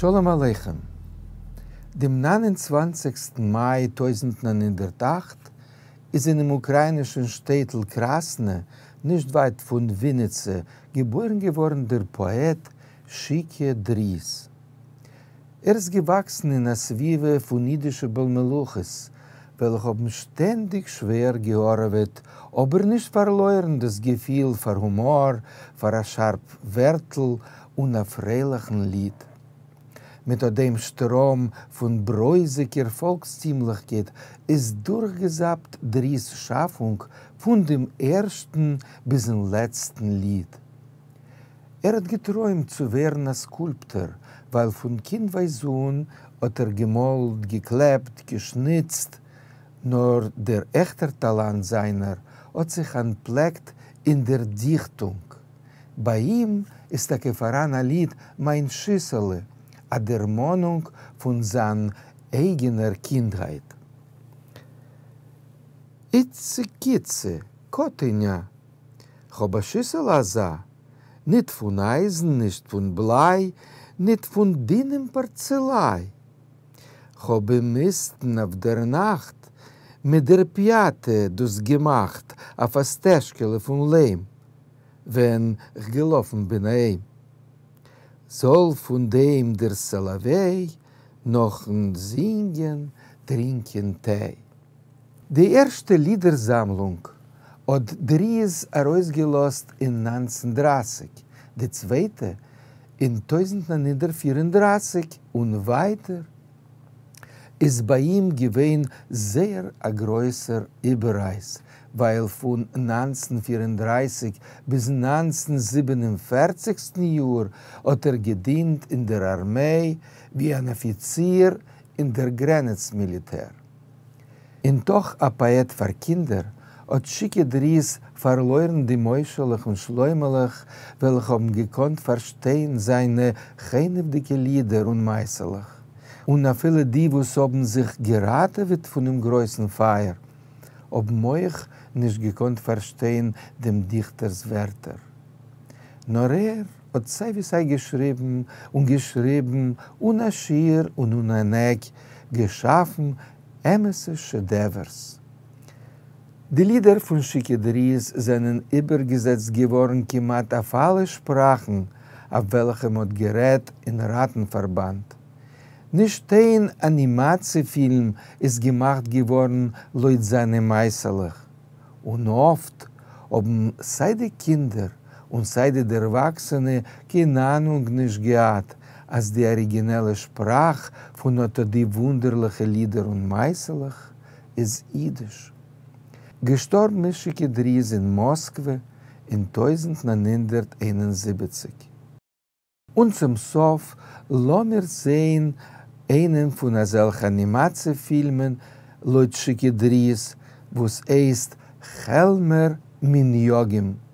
שלום עליכם. דעם 29סטן מאי 1908 איז אינעם אוקראינישן שטעטל קראסנע, נישט ווייט פון וויניצע, געבוירן געווארן דער פאעט שיקע דריז. ער איז געוואקסן אין א סביבה פון אידישע בעל מלאכות, וועלכע האבן שטענדיג שווער געהארעוועט, אבער נישט פארלוירן דאס געפיל פאר הומאר, פאר א שארף ווערטל און א פרייליכן ליד. מיט אט דעם שטראם פון ברויזיגער פאלקסטימליכקייט איז דורכגעזאפט דריז שאפונג פון דעם ערשטן ביזן לעצטן ליד. ער האט געטרוימט צו ווערן א סקולפטאר, ווייל פון קינדווייז אן האט ער געמאלט, געקלעפט, געשניצט, נאר דער עכטער טאלאנט זיינער האט זיך אנטפלעקט אין דער דיכטונג. ביי אים איז טאקע פאראן א ליד מיין שיסעלע, א דערמאנונג פון זיין אייגענער קינדהייט. איצע-קיצע, קאטעניא, כ'האב א שיסעלע אזא, ניט פון אייזן, נישט פון בליי, ניט פון דינעם פארצעליי. כ'האב אומיסטן אויף דער נאכט מיט דער פיאטע דאס געמאכט אויף א סטעזשקעלע פון ליים, ווען כ'געלאפן בין אהיים. זאל פון דעם דער סאלאוועי נאכן זינגען טרינקען טיי. די ערשטע לידער-זאַמלונג האָט דריז אַרויסגעלאָזט אין 1930, די צווייטע, אין 1934 און ווייטער איז בײַ אים געווען זייער אַ גרויסער איבעררייס, ווײַל פֿון 1934 ביזן 1947סטן יאָר האָט ער געדינט אין דער אַרמיי ווי אַן אָפֿיציר אין דער גרענעץ-מיליטער. אין תוך א פאעט פאר קינדער, האט שיקע דריז פארלוירן די משה'לעך און שלוימעלעך וועלכע האבן געקאנט פארשטיין זיינע חנעוודיגע לידער און מעשה'לעך, און אפילו די וואס האבן זיך געראטעוועט פונעם גרויסן פייער האבן אויך נישט געקאנט פארשטיין דעם דיכטער'ס ווערטער. נאר ער האט סיי ווי סיי געשריבן און געשריבן אן א שיעור און אן אן עק, געשאפן אמת'ע שעדעווערס. די לידער פון שיקע דריז זענען איבערגעזעצט געווארן כמעט אויף אלע שפראכן אויף וועלכע מ'האט גערעדט אין ראטן-פארבאנד. נישט איין אנימאציע פילם איז געמאכט געווארן לויט זיינע מעשה'לעך. און אפט האבן סיי די קינדער און סיי די דערוואקסענע קיין אהנונג נישט געהאט אז די אריגינעלע שפראך פון אט די וואונדערליכע לידער און מעשה'לעך איז אידיש. געשטארבן איז שיקע דריז אין מאסקווע אין 1971. און צום סוף לאמיר זעהן איינעם פון אזעלכע אנימאציע פילמען לויט שיקע דריז וואס הייסט כעלמער מנהגים.